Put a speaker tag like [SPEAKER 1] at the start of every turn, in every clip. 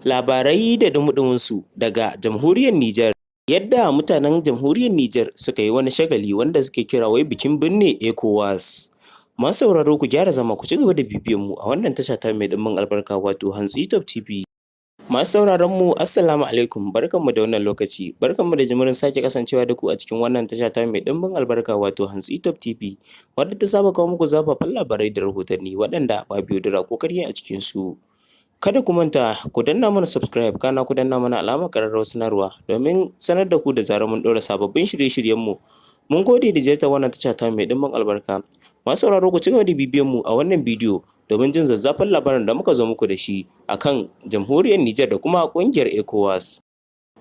[SPEAKER 1] Labarai da ɗumi-ɗuminsu daga Jamhuriyar Nijar. Yadda mutanen Jamhuriyar Nijar suka yi wani shagali wanda suke kira wai bikin binne ECOWAS. Masu sauraro, ku gyara zama ku ci gaba da bibiyan mu a wannan tasha ta mai ɗimbin albarka, wato Hantsi Top TV. Masu sauraron mu, assalamu alaikum, barkanmu da wannan lokaci, barkanmu da jimirin sake kasancewa da ku a cikin wannan tasha ta mai ɗimbin albarka, wato Hantsi Top TV, wadda ta saba kawo muku zafafan labarai da rahotanni waɗanda babu yaudara ko ƙarya a cikin su. Kada ku manta ku danna mana subscribe, kana ku danna mana alamar ƙararrawar sanarwa domin sanar da ku da zarar mun ɗora sababbin shirye-shiryenmu. Mun gode da ziyartar wannan tasha ta mai ɗimbin albarka. Masu sauraro, ku ci gaba da bibiyan mu a wannan bidiyo domin jin zazzafan labarin da muka zo muku da shi akan Jamhuriyar Nijar da kuma ƙungiyar ECOWAS.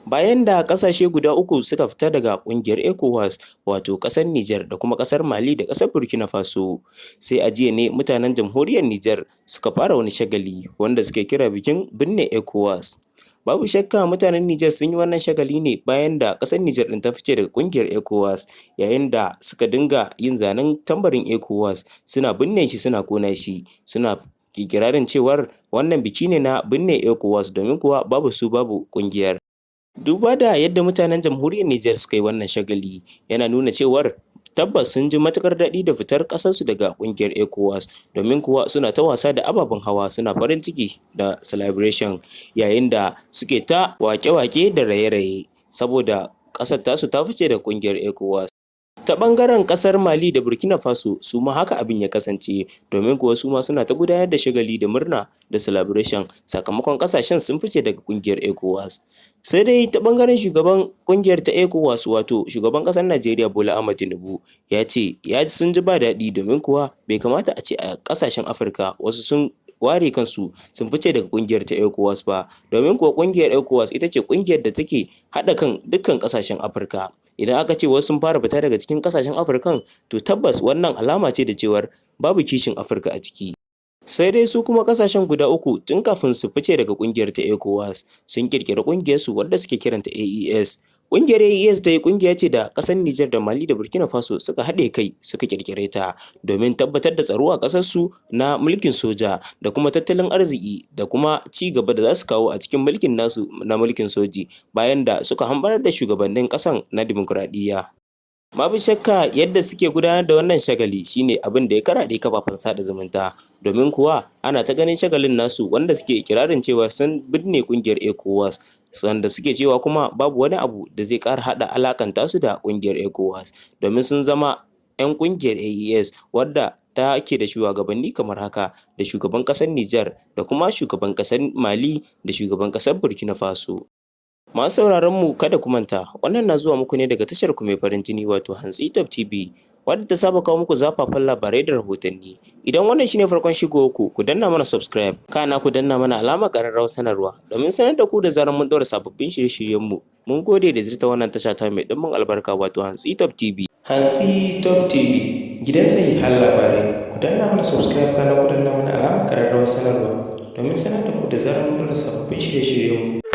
[SPEAKER 1] Bayan da ƙasashe guda uku suka fita daga ƙungiyar ECOWAS, wato ƙasar Nijar da kuma ƙasar Mali da ƙasar Burkina Faso, sai a jiya ne mutanen Jamhuriyar Nijar suka fara wani shagali wanda suke kira bikin binne ECOWAS. Babu shakka mutanen Nijar sun yi wannan shagali ne bayan da ƙasar Nijar ɗin ta fice daga ƙungiyar ECOWAS, yayin da suka dinga yin zanen tambarin ECOWAS, suna binne shi, suna ƙona shi, suna ikirarin cewar wannan biki ne na binne ECOWAS, domin kuwa babu su babu ƙungiyar. Duba da yadda mutanen Jamhuriyar Nijar suka yi wannan shagali, yana nuna cewar tabbas sun ji matuƙar daɗi da fitar ƙasarsu daga ƙungiyar ECOWAS, domin kuwa suna ta wasa da ababen hawa, suna farin ciki da celebration, yayin da suke ta waƙe-waƙe da raye-raye saboda ƙasar tasu ta fice daga ƙungiyar ECOWAS. Ta ɓangaren ƙasar Mali da Burkina Faso, su ma haka abin ya kasance, domin kuwa su ma suna ta gudanar da shagali da murna da celebration sakamakon ƙasashen sun fice daga ƙungiyar ECOWAS. Sai dai ta ɓangaren shugaban ƙungiyar ta ECOWAS, wato shugaban ƙasar Najeriya Bola Ahmed Tinubu, ya ce ya sun ji ba daɗi, domin kuwa bai kamata a ce a ƙasashen Afirka wasu sun ware kansu sun fice daga ƙungiyar ta ECOWAS ba, domin kuwa ƙungiyar ECOWAS ita ce ƙungiyar da take haɗa kan dukkan ƙasashen Afirka. Idan aka ce wasu sun fara fita daga cikin ƙasashen Afirkan, to tabbas wannan alama ce da cewar babu kishin Afirka a ciki. Sai dai su kuma ƙasashen guda uku, tun kafin su fice daga ƙungiyar ta ECOWAS, sun ƙirƙiri ƙungiyarsu wadda suke kiranta AES. Ƙungiyar AES dai ƙungiya ce da ƙasar Nijar da Mali da Burkina Faso suka haɗe kai suka ƙirƙire ta domin tabbatar da tsaro a ƙasarsu na mulkin soja da kuma tattalin arziki da kuma ci gaba da za su kawo a cikin mulkin nasu na mulkin soji, bayan da suka hambarar da shugabannin ƙasan na dimokuraɗiyya. Babu shakka yadda suke gudanar da wannan shagali shine abin da ya karaɗe kafafen sada zumunta, domin kuwa ana ta ganin shagalin nasu wanda suke ikirarin cewa sun binne ƙungiyar ECOWAS, wanda suke cewa kuma babu wani abu da zai ƙara haɗa alakanta su da ƙungiyar ECOWAS, domin sun zama 'yan ƙungiyar AES, wadda ta ke da shugabanni kamar haka: da shugaban ƙasar Nijar da kuma shugaban ƙasar Mali da shugaban ƙasar Burkina Faso. Masu sauraron mu, kada ku manta, wannan na zuwa muku ne daga tashar ku mai farin jini, wato Hantsi Top TV, wadda ta saba kawo muku zafafan labarai da rahotanni. Idan wannan shine farkon shigowar ku, ku danna mana subscribe, kana ku danna mana alamar ƙararrawar sanarwa domin sanar da ku da zarar mun ɗora sababbin shirye-shiryen mu. Mun gode da ziyartar wannan tasha ta mai ɗimbin albarka, wato Hantsi Top TV.
[SPEAKER 2] Hantsi Top TV, gidan sahihan labarai. Ku danna mana subscribe, kana ku danna mana alamar ƙararrawar sanarwa domin sanar da ku da zarar mun ɗora sababbin shirye-shiryen mu.